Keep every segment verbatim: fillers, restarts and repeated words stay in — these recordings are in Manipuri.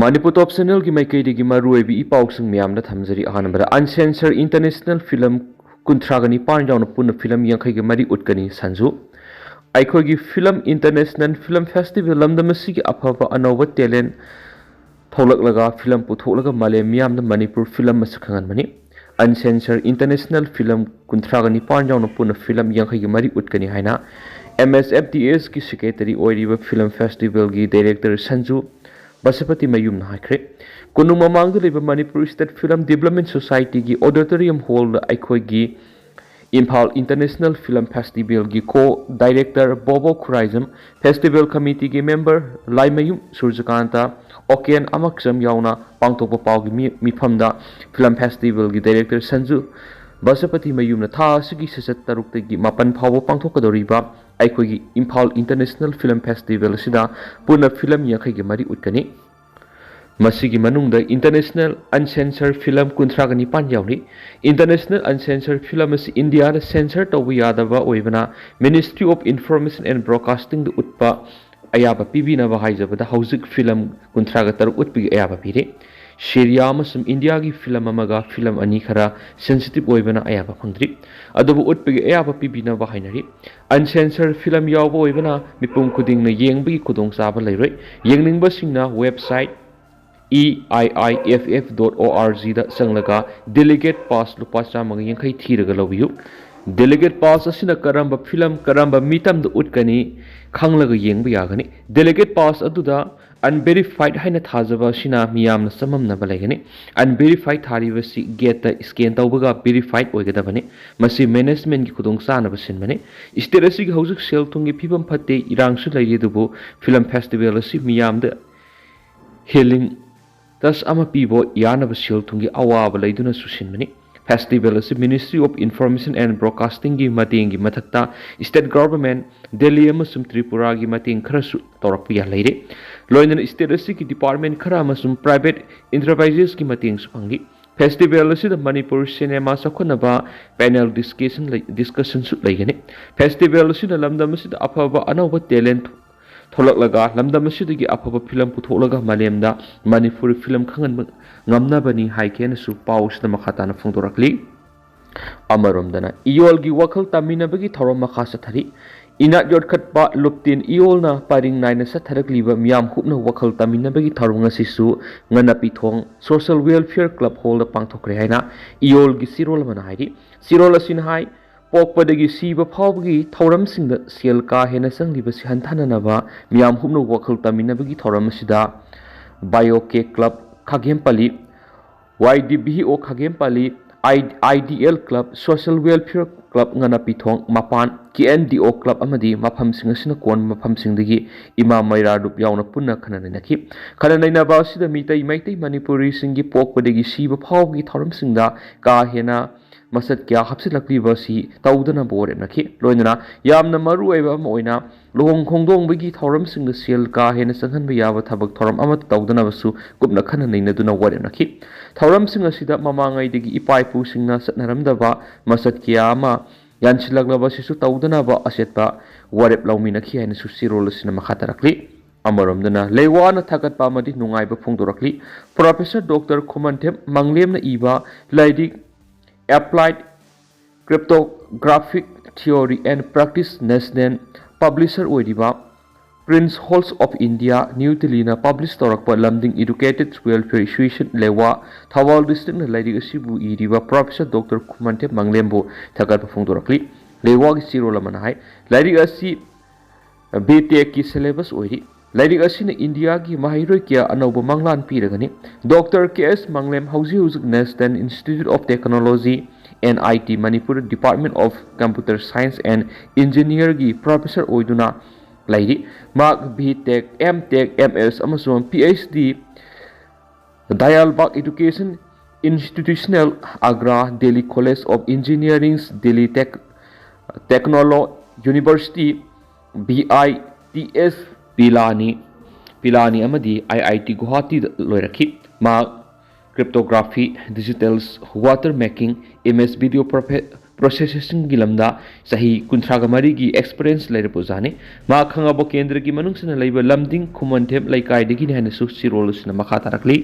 ꯃꯅꯤꯄꯨꯔ ꯇꯣꯞ ꯆꯦꯅꯦꯜꯒꯤ ꯃꯥꯏꯀꯩꯗꯒꯤ ꯃꯔꯨꯑꯣꯏꯕ ꯏ ꯄꯥꯎꯁꯤꯡ ꯃꯌꯥꯝꯗ ꯊꯝꯖꯔꯤ꯫ ꯑꯍꯥꯟꯕꯗ, Uncensored International Film ꯀꯨꯟꯊ꯭ꯔꯥꯒ ꯅꯤꯄꯥꯟ ꯌꯥꯎꯅ ꯄꯨꯟꯅ ꯐꯤꯂꯝ ꯌꯥꯡꯈꯩꯒ ꯃꯔꯤ ꯎꯠꯀꯅꯤ꯫ ꯁꯟꯖꯨ, ꯑꯩꯈꯣꯏꯒꯤ ꯐꯤꯂꯝ ꯏꯟꯇꯔꯅꯦꯁꯅꯦꯜ ꯐꯤꯂꯝ ꯐꯦꯁꯇꯤꯚꯦꯜ, ꯂꯝꯗꯝ ꯑꯁꯤꯒꯤ ꯑꯐꯕ ꯑꯅꯧꯕ ꯇꯦꯂꯦꯟ ꯊꯣꯛꯂꯛꯂꯒ ꯐꯤꯂꯝ ꯄꯨꯊꯣꯛꯂꯒ ꯃꯥꯂꯦꯝ ꯃꯤꯌꯥꯝꯗ ꯃꯅꯤꯄꯨꯔ ꯐꯤꯂꯝ ꯃꯁꯛ ꯈꯪꯍꯟꯕꯅꯤ꯫ Uncensored International Film ꯀꯨꯟꯊ꯭ꯔꯥꯒ ꯅꯤꯄꯥꯟ ꯌꯥꯎꯅ ꯄꯨꯟꯅ ꯐꯤꯂꯝ ꯌꯥꯡꯈꯩꯒ ꯃꯔꯤ ꯎꯠꯀꯅꯤ ꯍꯥꯏꯅ M S F D S ꯀꯤ ꯁꯦꯀ꯭ꯔꯦꯇꯔꯤ ꯑꯣꯏꯔꯤꯕ ꯐꯤꯂꯝ ꯐꯦꯁꯇꯤꯚꯦꯜꯒꯤ ꯗꯥꯏꯔꯦꯛꯇꯔ ꯁꯟꯖꯨ ꯕꯁꯄꯇꯤ ꯃꯌꯨꯝꯅ ꯍꯥꯏꯈ꯭ꯔꯦ꯫ ꯀꯣꯅꯨꯡ ꯃꯃꯥꯡꯗ ꯂꯩꯕ ꯃꯅꯤꯄꯨꯔ ꯁ꯭ꯇꯦꯠ ꯐꯤꯂꯝ ꯗꯤꯕ꯭ꯂꯞꯃꯦꯟ ꯁꯣꯁꯥꯏꯇꯤꯒꯤ ꯑꯣꯗꯤꯇꯣꯔꯤꯌꯝ ꯍꯣꯜꯗ ꯑꯩꯈꯣꯏꯒꯤ ꯏꯝꯐꯥꯜ ꯏꯟꯇꯔꯅꯦꯁꯅꯦꯜ ꯐꯤꯂꯝ ꯐꯦꯁꯇꯤꯚꯦꯜꯒꯤ co director Bobo Khuraijam, festival ꯀꯃꯤꯇꯤꯒꯤ ꯃꯦꯝꯕꯔ ꯂꯥꯏꯃꯌꯨꯝ ꯁꯨꯔꯖꯀꯥꯟꯇ, ꯑꯣꯀꯦꯟ ꯑꯃꯛꯆꯝ ꯌꯥꯎꯅ ꯄꯥꯡꯊꯣꯛꯄ ꯄꯥꯎꯒꯤ ꯃꯤ-, ꯃꯤꯐꯝꯗ ꯐꯤꯂꯝ ꯐꯦꯁꯇꯤꯚꯦꯜꯒꯤ ꯗꯥꯏꯔꯦꯛꯇꯔ ꯁꯟꯖꯨ ꯕꯁꯄꯇꯤ ꯃꯌꯨꯝꯅ ꯊꯥ ꯑꯁꯤꯒꯤ ꯁꯦꯁꯟ ꯇꯔꯨꯛꯇꯒꯤ ꯃꯥꯄꯟ ꯐꯥꯎꯕ ꯄꯥꯡꯊꯣꯛꯀꯗꯧꯔꯤꯕ ꯑꯩꯈꯣꯏꯒꯤ ꯏꯝꯐꯥꯜ ꯏꯟꯇꯔꯅꯦꯁꯅꯦꯜ ꯐꯤꯂꯝ ꯐꯦꯁꯇꯤꯚꯦꯜ ꯑꯁꯤꯗ ꯄꯨꯟꯅ ꯐꯤꯂꯝ ꯌꯥꯡꯈꯩꯒ ꯃꯔꯤ ꯎꯠꯀꯅꯤ꯫ ꯃꯁꯤꯒꯤ ꯃꯅꯨꯡꯗ International Uncensored Film ꯀꯨꯟꯊ꯭ꯔꯥꯒ ꯅꯤꯄꯥꯟ ꯌꯥꯎꯔꯤ꯫ International Uncensored Film ꯑꯁꯤ ꯏꯟꯗꯤꯌꯥꯗ ꯁꯦꯟꯁꯔ ꯇꯧꯕ ꯌꯥꯗꯕ ꯑꯣꯏꯕꯅ Ministry of Information and Broadcasting ꯗ ꯎꯠꯄ ꯑꯌꯥꯕ ꯄꯤꯕꯤꯅꯕ ꯍꯥꯏꯖꯕꯗ ꯍꯧꯖꯤꯛ ꯐꯤꯂꯝ ꯀꯨꯟꯊ꯭ꯔꯥꯒ ꯇꯔꯨꯛ ꯎꯠꯄꯒꯤ ꯑꯌꯥꯕ ꯄꯤꯔꯤ꯫ ꯁꯤꯔꯤꯌꯥ ꯑꯃꯁꯨꯡ ꯏꯟꯗꯤꯌꯥꯒꯤ ꯐꯤꯂꯝ ꯑꯃꯒ ꯐꯤꯂꯝ ꯑꯅꯤ ꯈꯔ ꯁꯦꯟꯁꯤꯇꯤꯚ ꯑꯣꯏꯕꯅ ꯑꯌꯥꯕ ꯐꯪꯗ꯭ꯔꯤ꯫ ꯑꯗꯨꯕꯨ ꯎꯠꯄꯒꯤ ꯑꯌꯥꯕ ꯄꯤꯕꯤꯅꯕ ꯍꯥꯏꯅꯔꯤ꯫ Uncensored Film ꯌꯥꯎꯕ ꯑꯣꯏꯕꯅ ꯃꯤꯄꯨꯝ ꯈꯨꯗꯤꯡꯅ ꯌꯦꯡꯕꯒꯤ ꯈꯨꯗꯣꯡꯆꯥꯕ ꯂꯩꯔꯣꯏ꯫ ꯌꯦꯡꯅꯤꯡꯕꯁꯤꯡꯅ website E I I F F dot O R G ꯗ ꯆꯪꯂꯒ ꯗꯦꯂꯤꯒꯦꯠ ꯄꯥꯁ ꯂꯨꯄꯥ ꯆꯥꯝꯃꯒ ꯌꯥꯡꯈꯩ ꯊꯤꯔꯒ ꯂꯧꯕꯤꯌꯨ꯫ ꯗꯦꯂꯤꯒꯦꯠ ꯄꯥꯁ ꯑꯁꯤꯅ ꯀꯔꯝꯕ ꯐꯤꯂꯝ ꯀꯔꯝꯕ ꯃꯤꯇꯝꯗ ꯎꯠꯀꯅꯤ ꯈꯪꯂꯒ ꯌꯦꯡꯕ ꯌꯥꯒꯅꯤ꯫ ꯗꯦꯂꯤꯒꯦꯠ ꯄꯥꯁ ꯑꯗꯨꯗ ꯑꯟꯚꯦꯔꯤꯐꯥꯏꯗ ꯍꯥꯏꯅ ꯊꯥꯖꯕ ꯑꯁꯤꯅ ꯃꯤꯌꯥꯝꯅ ꯆꯃꯝꯅꯕ ꯂꯩꯒꯅꯤ꯫ ꯑꯟꯚꯦꯔꯤꯐꯥꯏꯗ ꯊꯥꯔꯤꯕꯁꯤ ꯒꯦꯠꯇ ꯁ꯭ꯀꯦꯟ ꯇꯧꯕꯒ ꯚꯦꯔꯤꯐꯥꯏꯗ ꯑꯣꯏꯒꯗꯕꯅꯤ꯫ ꯃꯁꯤ ꯃꯦꯅꯦꯖꯃꯦꯟꯒꯤ ꯈꯨꯗꯣꯡꯆꯥꯅꯕ ꯁꯤꯟꯕꯅꯤ꯫ ꯁ꯭ꯇꯦꯠ ꯑꯁꯤꯒꯤ ꯍꯧꯖꯤꯛ ꯁꯦꯜ ꯊꯨꯝꯒꯤ ꯐꯤꯕꯝ ꯐꯠꯇꯦ, ꯏꯔꯥꯡꯁꯨ ꯂꯩꯔꯤ, ꯑꯗꯨꯕꯨ ꯐꯤꯂꯝ ꯐꯦꯁꯇꯤꯚꯦꯜ ꯑꯁꯤ ꯃꯤꯌꯥꯝꯗ ꯍꯤꯂꯤꯡ ꯇꯆ ꯑꯃ ꯄꯤꯕ ꯌꯥꯅꯕ ꯁꯦꯜ ꯊꯨꯝꯒꯤ ꯑꯋꯥꯕ ꯂꯩꯗꯨꯅꯁꯨ ꯁꯤꯟꯕꯅꯤ꯫ ꯐꯦꯁꯇꯤꯚꯦꯜ ꯑꯁꯤ Ministry of Information and Broadcasting ꯒꯤ ꯃꯇꯦꯡꯒꯤ ꯃꯊꯛꯇ ꯁ꯭ꯇꯦꯠ ꯒꯚꯔꯟꯃꯦꯟꯠ ꯗꯦꯜꯂꯤ ꯑꯃꯁꯨꯡ ꯇ꯭ꯔꯤꯄꯨꯔꯥꯒꯤ ꯃꯇꯦꯡ ꯈꯔꯁꯨ ꯇꯧꯔꯛꯄ ꯌꯥ ꯂꯩꯔꯦ꯫ ꯂꯣꯏꯅꯅ ꯁ꯭ꯇꯦꯠ ꯑꯁꯤꯒꯤ ꯗꯤꯄꯥꯔꯠꯃꯦꯟꯠ ꯈꯔ ꯑꯃꯁꯨꯡ ꯄ꯭ꯔꯥꯏꯚꯦꯠ ꯏꯟꯇꯔꯄ꯭ꯔꯥꯏꯖꯦꯁꯀꯤ ꯃꯇꯦꯡꯁꯨ ꯐꯪꯂꯤ꯫ ꯐꯦꯁꯇꯤꯚꯦꯜ ꯑꯁꯤꯗ ꯃꯅꯤꯄꯨꯔ ꯁꯤꯅꯦꯃꯥ ꯆꯥꯎꯈꯠꯅꯕ ꯄꯦꯅꯦꯜ ꯗꯤꯁꯀꯁꯟ ꯂꯩ-, ꯗꯤꯁꯀꯁꯟꯁꯨ ꯂꯩꯒꯅꯤ꯫ ꯐꯦꯁꯇꯤꯚꯦꯜ ꯑꯁꯤꯅ ꯂꯝꯗꯝ ꯑꯁꯤꯗ ꯑꯐꯕ ꯑꯅꯧꯕ ꯇꯦꯂꯦꯟꯠ ꯊꯣꯛꯂꯛꯂꯒ ꯂꯝꯗꯝ ꯑꯁꯤꯗꯒꯤ ꯑꯐꯕ ꯐꯤꯂꯝ ꯄꯨꯊꯣꯛꯂꯒ ꯃꯥꯂꯦꯝꯗ ꯃꯅꯤꯄꯨꯔꯤ ꯐꯤꯂꯝ ꯈꯪꯍꯟꯕ ꯉꯝꯅꯕꯅꯤ ꯍꯥꯏꯒꯦꯅꯁꯨ ꯄꯥꯎ ꯑꯁꯤꯗ ꯃꯈꯥ ꯇꯥꯅ ꯐꯣꯡꯗꯣꯔꯛꯂꯤ꯫ ꯑꯃꯔꯣꯝꯗꯅ ꯏꯌꯣꯜꯒꯤ ꯋꯥꯈꯜ ꯇꯥꯃꯤꯟꯅꯕꯒꯤ ꯊꯧꯔꯝ ꯃꯈꯥ ꯆꯠꯊꯔꯤ꯫ ꯏꯅꯥꯠ ꯌꯣꯛꯈꯠꯄ ꯂꯨꯞꯇꯤꯟ ꯏꯌꯣꯜꯅ ꯄꯔꯤꯡ ꯅꯥꯏꯅ ꯆꯠꯊꯔꯛꯂꯤꯕ ꯃꯤꯌꯥꯝ ꯍꯨꯞꯅ ꯋꯥꯈꯜ ꯇꯥꯃꯤꯟꯅꯕꯒꯤ ꯊꯧꯔꯝ ꯉꯁꯤꯁꯨ ꯉꯟꯅꯄꯤꯊꯣꯡ Social Welfare Club Hall ꯗ ꯄꯥꯡꯊꯣꯛꯈ꯭ꯔꯦ ꯍꯥꯏꯅ ꯏꯌꯣꯜꯒꯤ ꯆꯦꯔꯣꯜ ꯑꯃꯅ ꯍꯥꯏꯔꯤ꯫ ꯆꯦꯔꯣꯜ ꯑꯁꯤꯅ ꯍꯥꯏ, ꯄꯣꯛꯄꯗꯒꯤ ꯁꯤꯕ ꯐꯥꯎꯕꯒꯤ ꯊꯧꯔꯝꯁꯤꯡꯗ ꯁꯦꯜ ꯀꯥ ꯍꯦꯟꯅ ꯆꯪꯂꯤꯕꯁꯤ ꯍꯟꯊꯅꯅꯕ ꯃꯤꯌꯥꯝ ꯍꯨꯞꯅ ꯋꯥꯈꯜ ꯇꯥꯃꯤꯟꯅꯕꯒꯤ ꯊꯧꯔꯝ ꯑꯁꯤꯗ ꯕꯥꯏꯑꯣ ꯀꯦ ꯀ꯭ꯂꯕ ꯈꯥꯒꯦꯝꯄꯜꯂꯤ, ꯋꯥꯏ ꯗꯤ ꯕꯤ ꯑꯣ ꯈꯥꯒꯦꯝꯄꯜꯂꯤ, I D L club, social welfare club ꯉꯥꯅꯥꯄꯤꯊꯣꯡ ꯃꯄꯥꯟ, ꯀꯦ ꯑꯦꯟ ꯗꯤ ꯑꯣ ꯀ꯭ꯂꯕ ꯑꯃꯗꯤ ꯃꯐꯝꯁꯤꯡ ꯑꯁꯤꯅ ꯀꯣꯟꯕ ꯃꯐꯝꯁꯤꯡꯗꯒꯤ ꯏꯃꯥ ꯃꯩꯔꯥ ꯂꯨꯞ ꯌꯥꯎꯅ ꯄꯨꯟꯅ ꯈꯟꯅ ꯅꯩꯅꯈꯤ꯫ ꯈꯟꯅ ꯅꯩꯅꯕ ꯑꯁꯤꯗ ꯃꯤꯇꯩ ꯃꯩꯇꯩ ꯃꯅꯤꯄꯨꯔꯤꯁꯤꯡꯒꯤ ꯄꯣꯛꯄꯗꯒꯤ ꯁꯤꯕ ꯐꯥꯎꯕꯒꯤ ꯊꯧꯔꯝꯁꯤꯡꯗ ꯀꯥ ꯍꯦꯟꯅ ꯃꯆꯠ ꯀꯌꯥ ꯍꯥꯞꯆꯤꯜꯂꯛꯂꯤꯕ ꯑꯁꯤ ꯇꯧꯗꯅꯕ ꯋꯥꯔꯦꯞꯅꯈꯤ꯫ ꯂꯣꯏꯅꯅ ꯌꯥꯝꯅ ꯃꯔꯨ ꯑꯣꯏꯕ ꯑꯃ ꯑꯣꯏꯅ ꯂꯨꯍꯣꯡ ꯈꯣꯡꯗꯣꯡꯕꯒꯤ ꯊꯧꯔꯝꯁꯤꯡꯗ ꯁꯦꯜ ꯀꯥ ꯍꯦꯟꯅ ꯆꯪꯍꯟꯕ ꯌꯥꯕ ꯊꯕꯛ ꯊꯧꯔꯝ ꯑꯃꯠꯇ ꯇꯧꯗꯅꯕꯁꯨ ꯀꯨꯞꯅ ꯈꯟꯅ ꯅꯩꯅꯗꯨꯅ ꯋꯥꯔꯦꯞꯅꯈꯤ꯫ ꯊꯧꯔꯝꯁꯤꯡ ꯑꯁꯤꯗ ꯃꯃꯥꯡꯉꯩꯗꯒꯤ ꯏꯄꯥ ꯏꯄꯨꯁꯤꯡꯅ ꯆꯠꯅꯔꯝꯗꯕ ꯃꯆꯠ ꯀꯌꯥ ꯑꯃ ꯌꯥꯟꯁꯤꯜꯂꯛꯂꯕ ꯑꯁꯤꯁꯨ ꯇꯧꯗꯅꯕ ꯑꯆꯦꯠꯄ ꯋꯥꯔꯦꯞ ꯂꯧꯃꯤꯟꯅꯈꯤ ꯍꯥꯏꯅꯁꯨ ꯆꯦꯔꯣꯜ ꯑꯁꯤꯅ ꯃꯈꯥ ꯇꯥꯔꯛꯂꯤ꯫ ꯑꯃꯔꯣꯝꯗꯅ ꯂꯩꯋꯥꯅ ꯊꯥꯒꯠꯄ ꯑꯃꯗꯤ ꯅꯨꯡꯉꯥꯏꯕ ꯐꯣꯡꯗꯣꯔꯛꯂꯤ꯫ ꯄ꯭ꯔꯣꯐꯦꯁꯔ ꯗꯣꯛꯇꯔ ꯈꯨꯃꯟꯊꯦꯝ ꯃꯪꯂꯦꯝꯅ ꯏꯕ ꯂꯥꯏꯔꯤꯛ Applied Cryptographic Theory and Practice national publisher ꯑꯣꯏꯔꯤꯕ Prince House of India, new ꯗꯤꯜꯂꯤꯅ ꯄꯕ꯭ꯂꯤꯁ ꯇꯧꯔꯛꯄ ꯂꯝꯗꯤꯡ Educated Welfare Association ꯂꯩꯋꯥ ꯊꯧꯕꯥꯜ ꯗꯤꯁꯇ꯭ꯔꯤꯛꯅ ꯂꯥꯏꯔꯤꯛ ꯑꯁꯤꯕꯨ ꯏꯔꯤꯕ ꯄ꯭ꯔꯣꯐꯦꯁꯔ ꯗꯣꯛꯇꯔ ꯈꯨꯃꯟꯊꯦꯝ ꯃꯪꯂꯦꯝꯕꯨ ꯊꯥꯒꯠꯄ ꯐꯣꯡꯗꯣꯔꯛꯂꯤ꯫ ꯂꯩꯋꯥꯒꯤ ꯆꯦꯔꯣꯜ ꯑꯃꯅ ꯍꯥꯏ, ꯂꯥꯏꯔꯤꯛ ꯑꯁꯤ ꯕꯤ ꯇꯦꯛꯀꯤ ꯁꯦꯂꯦꯕꯁ ꯑꯣꯏꯔꯤ꯫ ꯂꯥꯏꯔꯤꯛ ꯑꯁꯤꯅ ꯏꯟꯗꯤꯌꯥꯒꯤ ꯃꯍꯩꯔꯣꯏ ꯀꯌꯥ ꯑꯅꯧꯕ ꯃꯪꯂꯥꯟ ꯄꯤꯔꯒꯅꯤ꯫ ꯗꯣꯛꯇꯔ ꯀꯦ ꯑꯦꯁ ꯃꯪꯂꯦꯝ ꯍꯧꯖꯤꯛ ꯍꯧꯖꯤꯛ National Institute of Technology, N I T, Manipur Department of Computer Science and Engineer ꯒꯤ ꯄ꯭ꯔꯣꯐꯦꯁꯔ ꯑꯣꯏꯗꯨꯅ ꯂꯩꯔꯤ꯫ ꯃꯍꯥꯛ B tech, M tech, M S ꯑꯃꯁꯨꯡ P H D Dayalbagh Education Institutional, Agra, Delhi College of Engineering, Delhi Tech, Technolo University, B I T S, ꯄꯤꯂꯥꯅꯤ, ꯄꯤꯂꯥꯅꯤ ꯑꯃꯗꯤ ꯑꯥꯏ ꯑꯥꯏ ꯇꯤ ꯒꯨꯋꯥꯍꯥꯇꯤꯗ ꯂꯣꯏꯔꯛꯈꯤ꯫ ꯃꯍꯥꯛ cryptography, digital water making, image video profe-, ꯄ꯭ꯔꯣꯁꯦꯁꯁꯤꯡꯒꯤ ꯂꯝꯗ ꯆꯍꯤ ꯀꯨꯟꯊ꯭ꯔꯥꯒ ꯃꯔꯤꯒꯤ ꯑꯦꯛꯁꯄꯤꯔꯤꯌꯦꯟꯁ ꯂꯩꯔꯕ ꯑꯣꯖꯥꯅꯤ꯫ ꯃꯍꯥꯛ ꯈꯥꯉꯕꯣꯛ ꯀꯦꯟꯗ꯭ꯔꯒꯤ ꯃꯅꯨꯡ ꯆꯟꯅ ꯂꯩꯕ ꯂꯝꯗꯤꯡ ꯈꯨꯃꯟꯊꯦꯝ ꯂꯩꯀꯥꯏꯗꯒꯤꯅꯤ ꯍꯥꯏꯅꯁꯨ ꯁꯤꯔꯣꯜ ꯑꯁꯤꯅ ꯃꯈꯥ ꯇꯥꯔꯛꯂꯤ꯫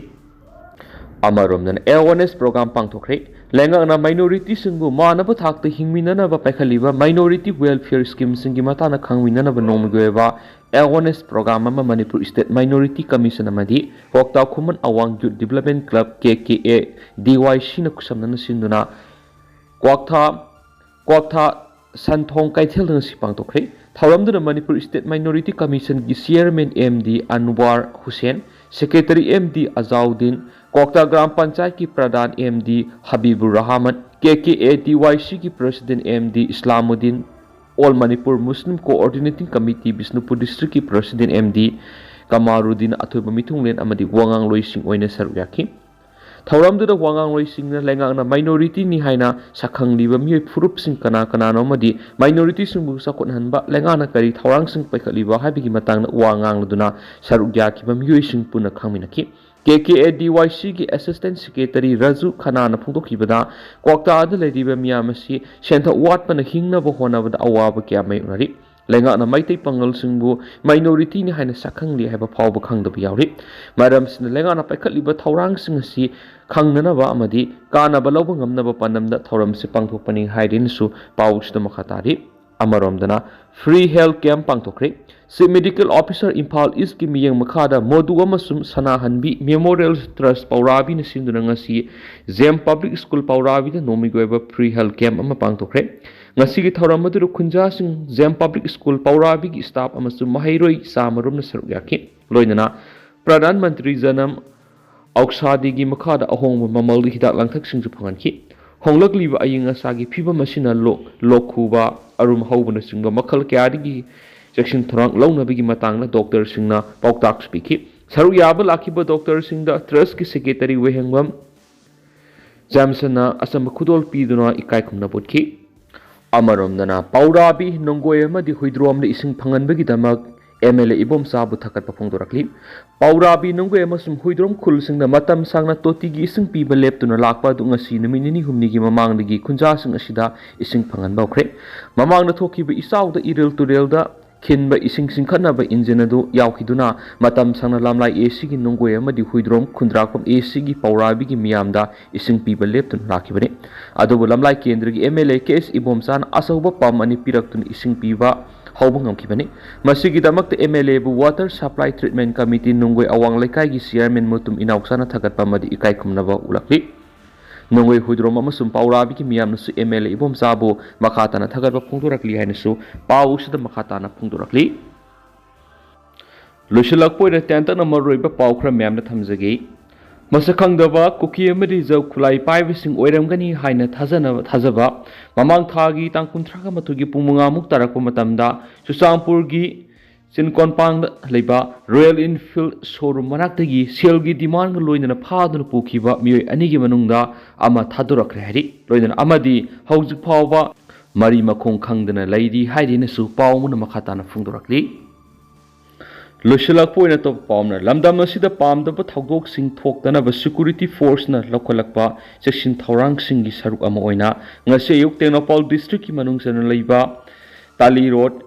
ꯑꯃꯔꯣꯝꯗꯅ ꯑꯦꯋꯥꯔꯅꯦꯁ ꯄ꯭ꯔꯣꯒ꯭ꯔꯥꯝ ꯄꯥꯡꯊꯣꯛꯈ꯭ꯔꯦ꯫ ꯂꯩꯉꯥꯛꯅ ꯃꯥꯏꯅꯣꯔꯤꯇꯤꯁꯤꯡꯕꯨ ꯃꯥꯟꯅꯕ ꯊꯥꯛꯇ ꯍꯤꯡꯃꯤꯟꯅꯅꯕ ꯄꯥꯏꯈꯠꯂꯤꯕ ꯃꯥꯏꯅꯣꯔꯤꯇꯤ ꯋꯦꯜꯐꯤꯌꯔ ꯁ꯭ꯀꯤꯝꯁꯤꯡꯒꯤ ꯃꯇꯥꯡꯗ ꯈꯪꯃꯤꯟꯅꯅꯕ ꯅꯣꯡꯃꯒꯤ ꯑꯣꯏꯕ ꯑꯦꯋꯥꯔꯅꯦꯁ ꯄ꯭ꯔꯣꯒ꯭ꯔꯥꯝ ꯑꯃ ꯃꯅꯤꯄꯨꯔ ꯁ꯭ꯇꯦꯠ ꯃꯥꯏꯅꯣꯔꯤꯇꯤ ꯀꯃꯤꯁꯟ ꯑꯃꯗꯤ ꯀ꯭ꯋꯥꯛꯇꯥ ꯈꯨꯃꯟ ꯑꯋꯥꯡ ꯌꯨꯠ development club, K K A D ꯋꯥꯏ ꯁꯤꯅ ꯈꯨꯠꯁꯝꯅꯅ ꯁꯤꯟꯗꯨꯅ ꯀ꯭ꯋꯥꯛꯊꯥ ꯀ꯭ꯋꯥꯛꯊꯥ ꯁꯟꯊꯣꯡ ꯀꯩꯊꯦꯜꯗ ꯉꯁꯤ ꯄꯥꯡꯊꯣꯛꯈ꯭ꯔꯦ꯫ ꯊꯧꯔꯝꯗꯨꯗ ꯃꯅꯤꯄꯨꯔ ꯁ꯭ꯇꯦꯠ ꯃꯥꯏꯅꯣꯔꯤꯇꯤ ꯀꯃꯤꯁꯟꯒꯤ chairman M D Anwar Hussain, secretary M D Azauddin, Kwakta gram ꯄꯟꯆꯥꯌꯠꯀꯤ ꯄ꯭ꯔꯙꯥꯟ M D ꯍꯕꯤꯕꯨꯔ Rahman, K K A D Y ꯁꯤꯒꯤ president M D Islamuddin, all Manipur Muslim coordinating committee Bishnupur ꯗꯤꯁꯇ꯭ꯔꯤꯛꯀꯤ ꯄ꯭ꯔꯁꯤꯗꯦꯟ ꯑꯦꯝ ꯗꯤ ꯀꯃꯥꯔꯨꯗꯤꯟ ꯑꯊꯣꯏꯕ ꯃꯤꯊꯨꯡꯂꯦꯟ ꯑꯃꯗꯤ ꯋꯥꯉꯥꯡꯂꯣꯏꯁꯤꯡ ꯑꯣꯏꯅ ꯁꯔꯨꯛ ꯌꯥꯈꯤ꯫ ꯊꯧꯔꯝꯗꯨꯗ ꯋꯥꯉꯥꯡꯂꯣꯏꯁꯤꯡꯅ ꯂꯩꯉꯥꯛꯅ ꯃꯥꯏꯅꯣꯔꯤꯇꯤꯅꯤ ꯍꯥꯏꯅ ꯁꯛꯈꯪꯂꯤꯕ ꯃꯤꯑꯣꯏ ꯐꯨꯔꯨꯞꯁꯤꯡ ꯀꯅꯥ ꯀꯅꯥꯅꯣ ꯑꯃꯗꯤ ꯃꯥꯏꯅꯣꯔꯤꯇꯤꯁꯤꯡꯕꯨ ꯆꯥꯎꯈꯠꯍꯟꯕ ꯂꯩꯉꯥꯛꯅ ꯀꯔꯤ ꯊꯧꯔꯥꯡꯁꯤꯡ ꯄꯥꯏꯈꯠꯂꯤꯕ ꯍꯥꯏꯕꯒꯤ ꯃꯇꯥꯡꯗ ꯋꯥ ꯉꯥꯡꯂꯗꯨꯅ ꯁꯔꯨꯛ ꯌꯥꯈꯤꯕ ꯃꯤꯑꯣꯏꯁꯤꯡ ꯄꯨꯟꯅ ꯈꯪꯃꯤꯟꯅꯈꯤ꯫ ꯀꯦ ꯀꯦ ꯑꯦ ꯗꯤ ꯋꯥꯏ ꯁꯤꯒꯤ ꯑꯦꯁꯤꯁꯇꯦꯟ ꯁꯦꯀ꯭ꯔꯦꯇꯔꯤ ꯔꯥꯖꯨ ꯈꯅꯥꯅ ꯐꯣꯡꯗꯣꯛꯈꯤꯕꯗ, ꯀ꯭ꯋꯥꯛꯇꯥꯗ ꯂꯩꯔꯤꯕ ꯃꯤꯌꯥꯝ ꯑꯁꯤ ꯁꯦꯟꯊꯣꯛ ꯋꯥꯠꯄꯅ ꯍꯤꯡꯅꯕ ꯍꯣꯠꯅꯕꯗ ꯑꯋꯥꯕ ꯀꯌꯥ ꯃꯥꯌꯣꯛꯅꯔꯤ꯫ ꯂꯩꯉꯥꯛꯅ ꯃꯩꯇꯩ ꯄꯥꯉꯜꯁꯤꯡꯕꯨ ꯃꯥꯏꯅꯣꯔꯤꯇꯤꯅꯤ ꯍꯥꯏꯅ ꯁꯛꯈꯪꯂꯤ ꯍꯥꯏꯕ ꯐꯥꯎꯕ ꯈꯪꯗꯕ ꯌꯥꯎꯔꯤ꯫ ꯃꯔꯝꯁꯤꯅ ꯂꯩꯉꯥꯛꯅ ꯄꯥꯏꯈꯠꯂꯤꯕ ꯊꯧꯔꯥꯡꯁꯤꯡ ꯑꯁꯤ ꯈꯪꯅꯅꯕ ꯑꯃꯗꯤ ꯀꯥꯟꯅꯕ ꯂꯧꯕ ꯉꯝꯅꯕ ꯄꯥꯟꯗꯝꯗ ꯊꯧꯔꯝꯁꯤ ꯄꯥꯡꯊꯣꯛꯄꯅꯤ ꯍꯥꯏꯔꯤꯅꯁꯨ ꯄꯥꯎꯁꯤꯗ ꯃꯈꯥ ꯇꯥꯔꯤ꯫ ꯑꯃꯔꯣꯝꯗꯅ ꯐ꯭ꯔꯤ ꯍꯦꯜꯊ ꯀꯦꯝꯞ ꯄꯥꯡꯊꯣꯛꯈ꯭ꯔꯦ꯫ ꯆꯤꯐ ꯃꯦꯗꯤꯀꯦꯜ ꯑꯣꯐꯤꯁꯥꯔ ꯏꯝꯐꯥꯜ ꯏꯁꯀꯤ ꯃꯤꯠꯌꯦꯡ ꯃꯈꯥꯗ ꯃꯣꯗꯨ ꯑꯃꯁꯨꯡ ꯁꯅꯥꯍꯟꯕꯤ ꯃꯦꯃꯣꯔꯤꯌꯦꯜ ꯇ꯭ꯔꯁ ꯄꯧꯔꯥꯕꯤꯅ ꯁꯤꯟꯗꯨꯅ ꯉꯁꯤ ꯖꯦꯝ ꯄꯕ꯭ꯂꯤꯛ ꯁ꯭ꯀꯨꯜ ꯄꯧꯔꯥꯕꯤꯗ ꯅꯣꯡꯃꯒꯤ ꯑꯣꯏꯕ ꯐ꯭ꯔꯤ ꯍꯦꯜꯊ ꯀꯦꯝꯞ ꯑꯃ ꯄꯥꯡꯊꯣꯛꯈ꯭ꯔꯦ꯫ ꯉꯁꯤꯒꯤ ꯊꯧꯔꯝ ꯑꯗꯨꯗ ꯈꯨꯟꯖꯥꯁꯤꯡ, ꯖꯦꯝ ꯄꯕ꯭ꯂꯤꯛ ꯁ꯭ꯀꯨꯜ ꯄꯧꯔꯥꯕꯤꯒꯤ ꯁ꯭ꯇꯥꯐ ꯑꯃꯁꯨꯡ ꯃꯍꯩꯔꯣꯏ ꯆꯥꯃꯔꯣꯝꯅ ꯁꯔꯨꯛ ꯌꯥꯈꯤ꯫ ꯂꯣꯏꯅꯅ ꯄ꯭ꯔꯙꯥꯟ ꯃꯟꯇ꯭ꯔꯤ ꯖꯅꯝ ꯑꯧꯁꯥꯗꯤꯒꯤ ꯃꯈꯥꯗ ꯑꯍꯣꯡꯕ ꯃꯃꯜꯗ ꯍꯤꯗꯥꯛ ꯂꯥꯡꯊꯛꯁꯤꯡꯁꯨ ꯐꯪꯍꯟꯈꯤ꯫ ꯍꯣꯡꯂꯛꯂꯤꯕ ꯑꯏꯪ ꯑꯁꯥꯒꯤ ꯐꯤꯕꯝ ꯑꯁꯤꯅ ꯂꯣꯛ, ꯂꯣꯛ ꯈꯨꯕ, ꯑꯔꯨꯝ ꯍꯧꯕꯅꯆꯤꯡꯕ ꯃꯈꯜ ꯀꯌꯥꯗꯒꯤ ꯆꯦꯛꯁꯤꯟ ꯊꯧꯔꯥꯡ ꯂꯧꯅꯕꯒꯤ ꯃꯇꯥꯡꯗ ꯗꯣꯛꯇꯔꯁꯤꯡꯅ ꯄꯥꯎꯇꯥꯛꯁꯨ ꯄꯤꯈꯤ꯫ ꯁꯔꯨꯛ ꯌꯥꯕ ꯂꯥꯛꯈꯤꯕ ꯗꯣꯛꯇꯔꯁꯤꯡꯗ ꯇ꯭ꯔꯁꯀꯤ ꯁꯦꯀ꯭ꯔꯦꯇꯔꯤ ꯋꯦꯍꯦꯡꯕꯝ ꯖꯦꯝꯁꯟꯅ ꯑꯆꯝꯕ ꯈꯨꯗꯣꯜ ꯄꯤꯗꯨꯅ ꯏꯀꯥꯏ ꯈꯨꯝꯅꯕ ꯎꯠꯈꯤ꯫ ꯑꯃꯔꯣꯝꯗꯅ ꯄꯧꯔꯥꯕꯤ, ꯅꯣꯡꯒꯣꯏ ꯑꯃꯗꯤ ꯍꯨꯏꯗ꯭ꯔꯣꯝꯗ ꯏꯁꯤꯡ ꯐꯪꯍꯟꯕꯒꯤꯗꯃꯛ ꯑꯦꯝ ꯑꯦꯜ ꯑꯦ ꯏꯕꯣꯝꯆꯥꯕꯨ ꯊꯥꯒꯠꯄ ꯐꯣꯡꯗꯣꯔꯛꯂꯤ꯫ ꯄꯥꯎꯔꯥꯕꯤ, ꯅꯣꯡꯒꯣꯏ ꯑꯃꯁꯨꯡ ꯍꯨꯏꯗ꯭ꯔꯣꯝ ꯈꯨꯜꯁꯤꯡꯗ ꯃꯇꯝ ꯁꯥꯡꯅ ꯇꯣꯇꯤꯒꯤ ꯏꯁꯤꯡ ꯄꯤꯕ ꯂꯦꯞꯇꯨꯅ ꯂꯥꯛꯄ ꯑꯗꯨ ꯉꯁꯤ ꯅꯨꯃꯤꯠ ꯅꯤꯅꯤ ꯍꯨꯝꯅꯤꯒꯤ ꯃꯃꯥꯡꯗꯒꯤ ꯈꯨꯟꯖꯥꯁꯤꯡ ꯑꯁꯤꯗ ꯏꯁꯤꯡ ꯐꯪꯍꯟꯕ ꯍꯧꯈ꯭ꯔꯦ꯫ ꯃꯃꯥꯡꯗ ꯊꯣꯛꯈꯤꯕ ꯏꯆꯥꯎꯗ ꯏꯔꯤꯜ ꯇꯨꯔꯦꯜꯗ ꯈꯤꯟꯕ ꯏꯁꯤꯡ ꯆꯤꯡꯈꯠꯅꯕ ꯏꯟꯖꯤꯟ ꯑꯗꯨ ꯌꯥꯎꯈꯤꯗꯨꯅ ꯃꯇꯝ ꯁꯥꯡꯅ ꯂꯝꯂꯥꯏ ꯑꯦ ꯁꯤꯒꯤ ꯅꯣꯡꯒꯣꯏ ꯑꯃꯗꯤ ꯍꯨꯏꯗ꯭ꯔꯣꯝ ꯈꯨꯟꯗ꯭ꯔꯥꯛꯄꯝ ꯑꯦ ꯁꯤꯒꯤ ꯄꯥꯎꯔꯥꯕꯤꯒꯤ ꯃꯤꯌꯥꯝꯗ ꯏꯁꯤꯡ ꯄꯤꯕ ꯂꯦꯞꯇꯨꯅ ꯂꯥꯛꯈꯤꯕꯅꯤ꯫ ꯑꯗꯨꯕꯨ ꯂꯝꯂꯥꯏ ꯀꯦꯟꯗ꯭ꯔꯒꯤ ꯑꯦꯝ ꯑꯦꯜ ꯑꯦ ꯀꯦ ꯑꯦꯁ ꯏꯕꯣꯝꯆꯥꯅ ꯑꯆꯧꯕ ꯄꯝ ꯑꯅꯤ ꯄꯤꯔꯛꯇꯨꯅ ꯏꯁꯤꯡ ꯄꯤꯕ ꯍꯧꯕ ꯉꯝꯈꯤꯕꯅꯤ꯫ ꯃꯁꯤꯒꯤꯗꯃꯛꯇ ꯑꯦꯝ ꯑꯦꯜ ꯑꯦꯕꯨ Water Supply Treatment Committee ꯅꯣꯡꯒꯣꯏ ꯑꯋꯥꯡ ꯂꯩꯀꯥꯏꯒꯤ ꯆꯤꯌꯥꯔꯃꯦꯟ ꯃꯨꯇꯨꯝ ꯏꯅꯥꯎꯆꯥꯅ ꯊꯥꯒꯠꯄ ꯑꯃꯗꯤ ꯏꯀꯥꯏ ꯈꯨꯝꯅꯕ ꯎꯠꯂꯛꯂꯤ꯫ ꯅꯣꯡꯒꯣꯏ ꯍꯨꯏꯗ꯭ꯔꯣꯝ ꯑꯃꯁꯨꯡ ꯄꯥꯎꯔꯥꯕꯤꯒꯤ ꯃꯤꯌꯥꯝꯅꯁꯨ ꯑꯦꯝ ꯑꯦꯜ ꯑꯦ ꯏꯕꯣꯝꯆꯥꯕꯨ ꯃꯈꯥ ꯇꯥꯅ ꯊꯥꯒꯠꯄ ꯐꯣꯡꯗꯣꯔꯛꯂꯤ ꯍꯥꯏꯅꯁꯨ ꯄꯥꯎ ꯑꯁꯤꯗ ꯃꯈꯥ ꯇꯥꯅ ꯐꯣꯡꯗꯣꯔꯛꯂꯤ꯫ ꯂꯣꯏꯁꯤꯜꯂꯛꯄ ꯑꯣꯏꯅ ꯇꯦꯟꯇꯛꯅ ꯃꯔꯨꯑꯣꯏꯕ ꯄꯥꯎ ꯈꯔ ꯃꯌꯥꯝꯅ ꯊꯝꯖꯒꯦ꯫ ꯃꯁꯛ ꯈꯪꯗꯕ ꯀꯨꯀꯤ ꯑꯃꯗꯤ ꯖꯧ ꯈꯨꯠꯂꯥꯏ ꯄꯥꯏꯕꯁꯤꯡ ꯑꯣꯏꯔꯝꯒꯅꯤ ꯍꯥꯏꯅ ꯊꯥꯖꯅꯕ, ꯊꯥꯖꯕ ꯃꯃꯥꯡ ꯊꯥꯒꯤ ꯇꯥꯡ ꯀꯨꯟꯊ꯭ꯔꯥꯒ ꯃꯥꯊꯣꯏꯒꯤ ꯄꯨꯡ ꯃꯉꯥꯃꯨꯛ ꯇꯥꯔꯛꯄ ꯃꯇꯝꯗ ꯆꯨꯔꯆꯥꯟꯄꯨꯔꯒꯤ ꯆꯤꯟꯀꯣꯟꯄꯥꯡꯗ ꯂꯩꯕ Royal Enfield showroom ꯃꯅꯥꯛꯇꯒꯤ ꯁꯦꯜꯒꯤ ꯗꯤꯃꯥꯟꯒ ꯂꯣꯏꯅꯅ ꯐꯥꯗꯨꯅ ꯄꯨꯈꯤꯕ ꯃꯤꯑꯣꯏ ꯑꯅꯤꯒꯤ ꯃꯅꯨꯡꯗ ꯑꯃ ꯊꯥꯗꯣꯔꯛꯈ꯭ꯔꯦ ꯍꯥꯏꯔꯤ꯫ ꯂꯣꯏꯅꯅ ꯑꯃꯗꯤ ꯍꯧꯖꯤꯛ ꯐꯥꯎꯕ ꯃꯔꯤ ꯃꯈꯣꯡ ꯈꯪꯗꯅ ꯂꯩꯔꯤ ꯍꯥꯏꯔꯤꯅꯁꯨ ꯄꯥꯎ ꯑꯃꯅ ꯃꯈꯥ ꯇꯥꯅ ꯐꯣꯡꯗꯣꯔꯛꯂꯤ꯫ ꯂꯣꯏꯁꯤꯜꯂꯛꯄ ꯑꯣꯏꯅ ꯑꯇꯣꯞꯄ ꯄꯥꯎ ꯑꯃꯅ, ꯂꯝꯗꯝ ꯑꯁꯤꯗ ꯄꯥꯝꯗꯕ ꯊꯧꯗꯣꯛꯁꯤꯡ ꯊꯣꯛꯇꯅꯕ security forceꯅ ꯂꯧꯈꯠꯂꯛꯄ ꯆꯦꯛꯁꯤꯟ ꯊꯧꯔꯥꯡꯁꯤꯡꯒꯤ ꯁꯔꯨꯛ ꯑꯃ ꯑꯣꯏꯅ ꯉꯁꯤ ꯑꯌꯨꯛ ꯇꯦꯡꯅꯧꯄꯥꯜ districtꯀꯤ ꯃꯅꯨꯡ ꯆꯟꯅ ꯂꯩꯕ ꯇꯥꯂꯤ ꯔꯣꯗ,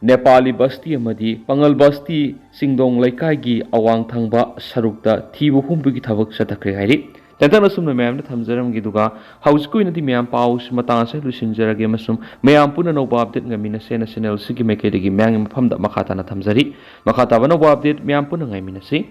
ꯅꯦꯄꯥꯂꯤ ꯕꯁꯇꯤ ꯑꯃꯗꯤ ꯄꯥꯉꯜ ꯕꯁꯇꯤ ꯆꯤꯡꯗꯣꯡ ꯂꯩꯀꯥꯏꯒꯤ ꯑꯋꯥꯡ ꯊꯪꯕ ꯁꯔꯨꯛꯇ ꯊꯤꯕ ꯍꯨꯝꯕꯒꯤ ꯊꯕꯛ ꯆꯠꯊꯈ꯭ꯔꯦ ꯍꯥꯏꯔꯤ꯫ ꯇꯦꯟꯇꯛꯅ ꯑꯁꯨꯝꯅ ꯃꯌꯥꯝꯗ ꯊꯝꯖꯔꯝꯒꯦ, ꯑꯗꯨꯒ ꯍꯧꯖꯤꯛꯀꯤ ꯑꯣꯏꯅꯗꯤ ꯃꯌꯥꯝ ꯄꯥꯎꯁꯤ ꯃꯇꯥꯡ ꯑꯁꯤꯗ ꯂꯣꯏꯁꯤꯟꯖꯔꯒꯦ ꯑꯃꯁꯨꯡ ꯃꯌꯥꯝ ꯄꯨꯟꯅ ꯑꯅꯧꯕ update ꯉꯥꯏꯃꯤꯟꯅꯁꯦꯅ channel ꯑꯁꯤꯒꯤ ꯃꯥꯏꯀꯩꯗꯒꯤ ꯃꯌꯥꯝꯒꯤ ꯃꯐꯝꯗ ꯃꯈꯥ ꯇꯥꯅ ꯊꯝꯖꯔꯤ꯫ ꯃꯈꯥ ꯇꯥꯕ ꯑꯅꯧꯕ update ꯃꯌꯥꯝ ꯄꯨꯟꯅ ꯉꯥꯏꯃꯤꯟꯅꯁꯤ꯫